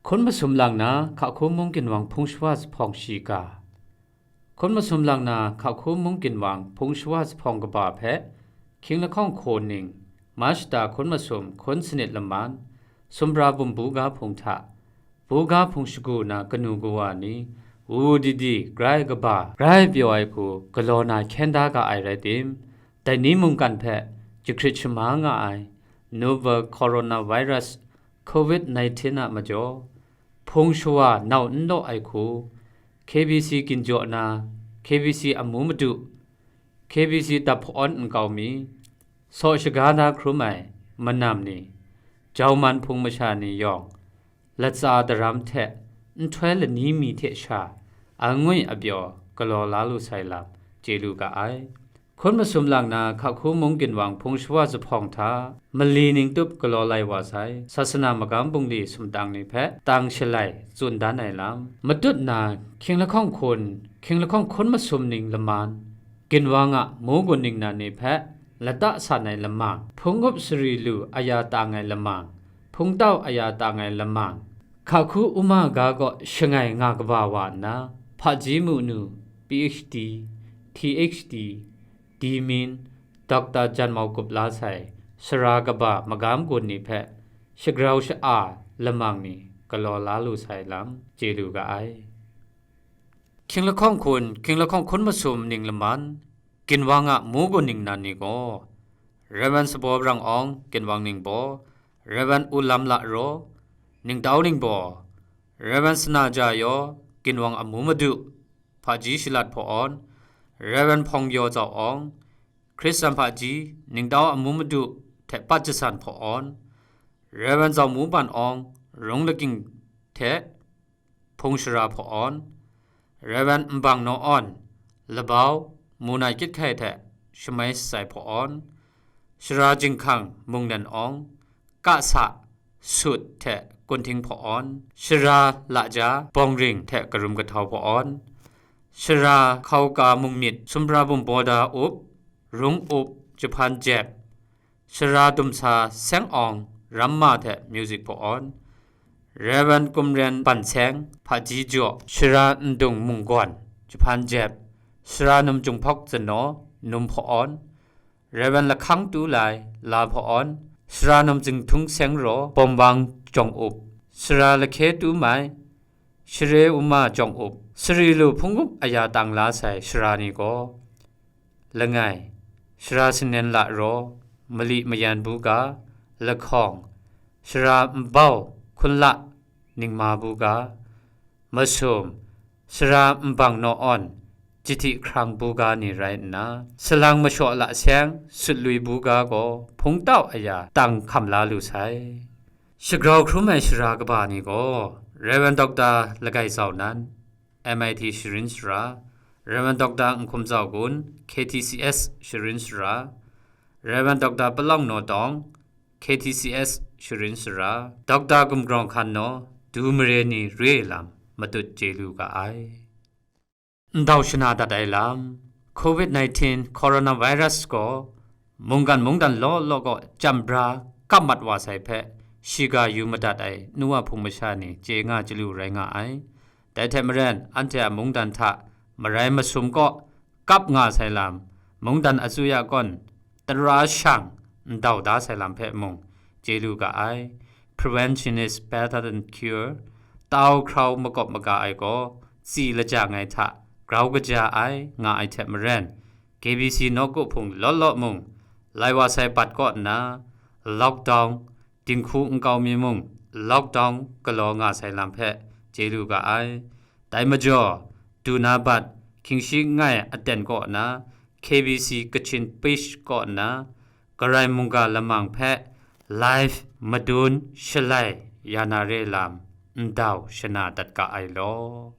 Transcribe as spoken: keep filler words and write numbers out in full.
Hkun masum lang na, Hkahku mung ginwang hpung shawa zuphpawng shiga. Hkun masum lang na, Hkahku mung ginwang hpung shawa zuphpawng kaba hpe, hkying lahkawng hku ning, Mashta hkun masum hkun sanit laman, Sumra bum buga hpung hta, buga hpung shagu na kanu kawa ni, wu di di, grai kaba, grai pyaw ai hku galaw na hkyen da ga ai rai tim, dai ni mungkan hpe jahkrit shama nga ai, novel coronavirus, covid nineteen a majaw, hpung shawa nau n law ai hku, K B C ginjaw na, K B C amu madu, K B C dap hpawn nkau mi, saw shaga na hkrum ai manam ni, jauman hpung masha ni yawng, latsa daram hte nhtoi lani mi hte sha, angwi apyaw galaw la lu sai lam chye lu ga ai. Hkun masum lang na, Hkahku mung ginwang hpung shawa zuphpawng hta, mali ning tup galaw lai wa sai, sasana magam bungli sumtang ni hpe tang shalai tsun dan ai lam, matut na, hkying lahkawng hkun, hkying lahkawng hkun masum ning laman, ginwang a mu gun ningnan ni hpe lata san ai lamang, hpung up sari lu aya tang ai lamang, hpung tau aya tang ai lamang, Hkahku uma ga kaw shangai nga kaba wa nna, hpaji mu nu, P H D, T H D, D Min, Doctor Jan Mau Kup la sai, sara kaba magam gun ni hpe shagrau sha-a lamang ni galaw la lu sai lam chye lu ga ai. Hkying lahkawng hkun, hkying lahkawng hkun masum ning laman, ginwang a mu gun ningnan ni gaw, Reverend Sabaw Brang Awng, ginwang ningbaw, Reverend U Lam La Raw, ningtau ningbaw, Reverend Sana Ja Yaw, ginwang amu madu, hpaji shalat hpawn, Reverend Hpawng Yaw Zau Awng, Hkristan hpaji, ningtau amu madu hte pat jasan hpawn, Reverend Zau Mu Ban Awng, rung lagying hte hpung shara hpawn, Reverend Nbang Naw Awn, labau, mu nai kyit hkai hte shamai shatsai hpawn, shara jinghkang mungdan awng, kasa, sut hte kunhting hpawn, shara laja, bawngring hte karum kahtau hpawn, shara hkauka mungmyit, sumra bum bawda up, rung up, jahpan jep, shara dumsa seng awng, ramma hte music hpawn, Reverend Kumren Ban Seng, hpaji jaw, shara ndung munggawn, jahpan jep, shara num junghpawk zanaw, num hpawn, Reverend Lahkang Tu Lai, la hpawn, shara num zinghtung seng raw, bawmwang jawng up, shara lahkye tu mai, share uma jawng up, sari lu hpung up aya tang la sai shara ni gaw, langai, shara singlen la raw, mali mayan buga, lahkawng, shara nbau hkunla ningma buga, masum, shara nbang naw awn, jahti hkrang buga ni rai nna, salang mashaw la seng, sutlui buga gaw hpung tau aya tang hkam la lu sai. Shagrau hkrum ai shara kaba ni gaw, Reverend Doctor Lagai Zau Nan, M I T sharin shara, Reverend Doctor Nhkum Zau Gun, K T C S sharin shara, Reverend Doctor Palawng Naw Tawng, K T C S sharin shara, Doctor Gumgrau Hkan Naw, du mare ni re lam matut chye lu ga ai. Ndau shana dat ai lam, covid nineteen coronavirus gaw mungkan mungdan law law gaw chyam bra kap mat wa sai hpe, shiga yu madat ai nu wa hpung masha ni chye nga chyalu rai nga ai. Dai hte maren, anhte a mungdan hta marai masum kaw kap nga sai lam, mungdan asuya kawn tara shang ndau da sai lam hpe mung chye lu ga ai. Prevention is better than cure. Tau hkrau makawp maga ai gaw, tsi lajang ai hta grau kaja ai, nga ai hte maren, K B C nawku hpung law law mung, lai wa sai bat kaw nna, lockdown, dinghku nkau mi mung, lockdown galaw nga sai lam hpe chye lu ga ai. Dai majaw, du na bat, hkyingshi ngai aten kaw nna, K B C Kachin Page kaw nna, Karai mungga lamang hpe live madun shalai ya na re lam ndau shana dat ga ai law.